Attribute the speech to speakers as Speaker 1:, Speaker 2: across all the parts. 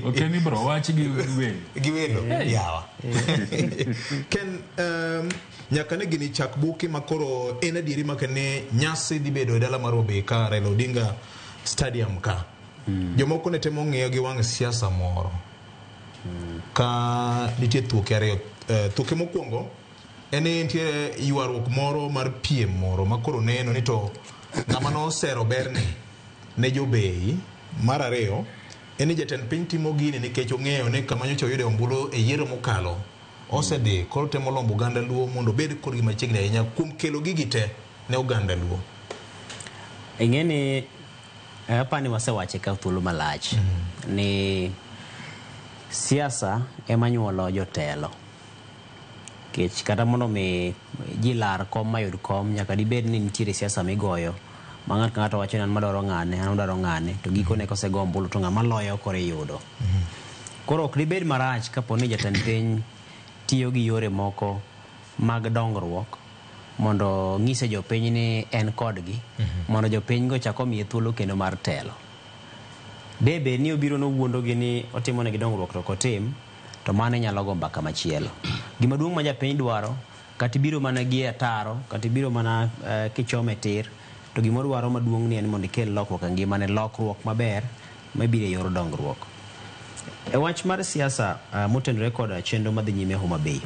Speaker 1: Ok ni bro wach gi welo.
Speaker 2: Gi welo yawa. Ken nyaka ne gini chak buki makoro en adieri makene nyasi dhi bedo e dala mar Homa ka Raila Odinga Stadium ka. Jomoko ne temo ng'iyo gi wang' siasa moro. Ka nitie thuoke ariyo. Thuoke mokwongo en ni nitie ywaruok moro mar piem moro ma koro neno ni to ng'ama nosero berne ne jobei. Mar ariyo en ni jatend piny timo gini nikech ong'eyo ni kama nyocha oyude ombulu e yiero mokalo osedhi koro temo lombo oganda Luo mondo obed kodgi machiegni ahinya kuom kelo gigi te ne oganda Luo.
Speaker 3: Ing'e ni apani wasewache ka thuolo malach ni siasa ema nyuolo jotelo. Kech kata mondo mi ji lar kom mayud kom nyaka dibed ni nitiere siasa migoyo ma ng'ato ka ng'ato wacho ni an madwaro ng'ane, an adwaro ng'ane, to gikone kosego ombulu to ng'ama loyo koro iyudo. Koro ok dibed marach kapo ni jatend piny tiyo gi yore moko mag dongruok mondo ng'ise jopiny ni en kodgi mondo jopiny go chak omiye thuolo kendo mar telo. De bed ni obiro nowuondogi ni otimo negi dongruok to ok otim, to mano inyalo go mbaka machielo. Gima duong' ma japiny dwaro, kata ibiro mana gi ataro, kata ibiro mana kichome tir, to gima odwaro maduong' ni en mondo ikel lokruok e ngimane, lokruok maber mabiro e yor dongruok. E wach mar siasa motenore kod chenro madhi nyime Homa Bay,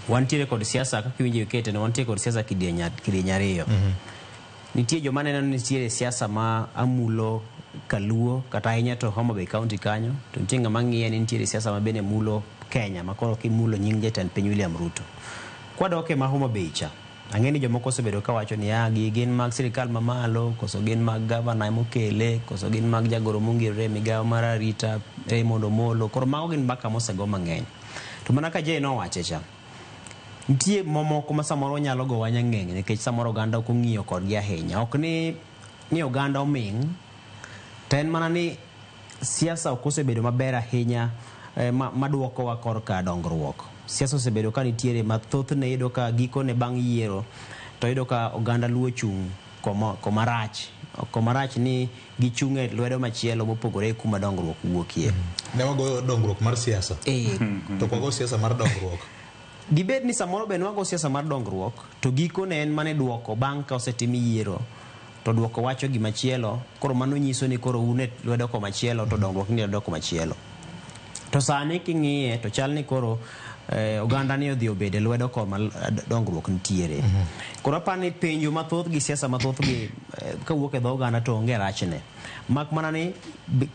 Speaker 3: wantiere kod siasa kaka iwinjo ikete no, wantiere kod siasa kidieny ariyo. Nitie joma neno ni nitiere siasa ma amulo Kaluo kata ahinya to Homa Bay County kanyo, to nitie ng'ama ng'iye ni nitiere siasa ma bende mulo Kenya ma koro kimulo nying jatend piny William Ruto. Kwadok e ma Homa Bay cha, ang'e ni jomoko osebedo kawacho ni ah, gi gin mag sirikal mamalo, koso gin mag gavana emokele, koso gin mag jagoro mongirore e migawo mar arita Raymond Omolo. Koro mago gin mbaka mosego mang'eny. To mana ka Jay nowache cha, nitie mamoko ma samoro nyalo gowa nyang'eng' nikech samoro oganda ok ong'iyo kodgi ahinya. Ok ni oganda oming', to en mana ni siasa ok osebedo maber ahinya maduokowa korka dongruok. Siasa osebedo ka nitiere ma thothne iyudo ka gikone bang' yiero to iyudo ka oganda Luo chung' koma rach. Koma rach ni gichung' e lwedo machielo mopogore kuma dongruok wuokie.
Speaker 2: Ne wagoyo dongruok mar siasa. To ok wago siasa mar dongruok.
Speaker 3: Dibed ni samoro be nwago siasa mar dongruok to gikone en mane duoko bang' ka osetim yiero to duoko wacho gimachielo, koro mano nyiso ni koro un e lwedo komachielo to dongruok ni e lwedo komachielo. To sani king'iye to chal ni koro oganda ni odhi obedo e lwedo koma dongruok nitiere. Koro aparo ni penjo mathoth gi siasa mathoth gi kawuok e dho oganda to onge rachne. Mak mana ni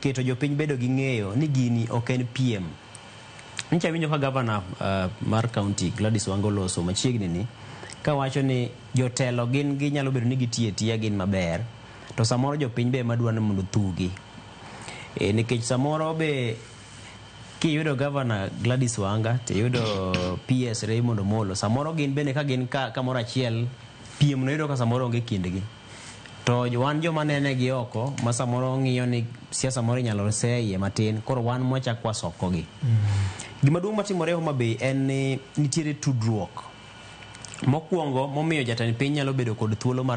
Speaker 3: keto jopiny bedo gi ng'eyo ni gini ok en piem. Nyicha awinjo ka gavana mar county Gladys Wanga oloso machiegni ni kawacho ni jotelo gin ginyalo bedo ni gitiyo atiya gin maber to samoro jopiny be ema dwa ni mondo othugi. Nikech samoro be kiyudo gavana Gladys Wanga tiyudo PS Raymond Omolo, samoro gin bende ka gin kamoro achiel piem no iyudo ka samoro onge kindgi. To wan joma nene gi oko ma samoro ng'iyo ni siasa moro inyalo seye matin, koro wan mwachak wasokogi. Gima duong' matimore Homa Bay en ni nitiere tudruok. Mokwongo momiyo jatend piny nyalo bedo kod thuolo mar